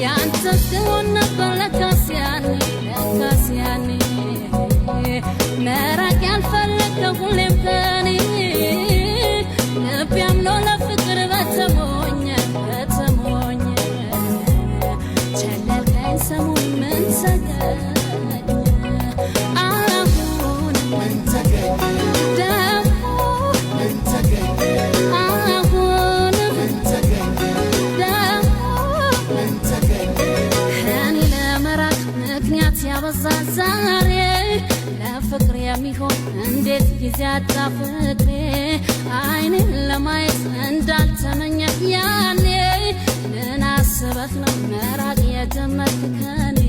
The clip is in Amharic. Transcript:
ያንተ እስክሆን ነበር ለካስ ያኔ፣ ለካስ ያኔ መራቅ ያልፈለግከው ሁሌም ከኔ። ልቤ አምኖ ለፍቅር በተሞኘ፣ በተሞኘ ቸለልከኝ ሰሞን። ምን ተገኘ አሁን? ምን ተገኘ? ደግሞ ምን ተገኘ? አሁን ምን ተገኘ? ደግሞ ምን ተገኘ? ከኔ ለመራቅ ምክንያት ያበዛ ዛሬ። ለፍቅር የሚሆን እንዴት ጊዜ አጣ ፍቅሬ? አይኔን ለማየት እንዳልተመኘ ያኔ፣ ምን አስበህ ነው መራቅ የጀመርክ ከኔ?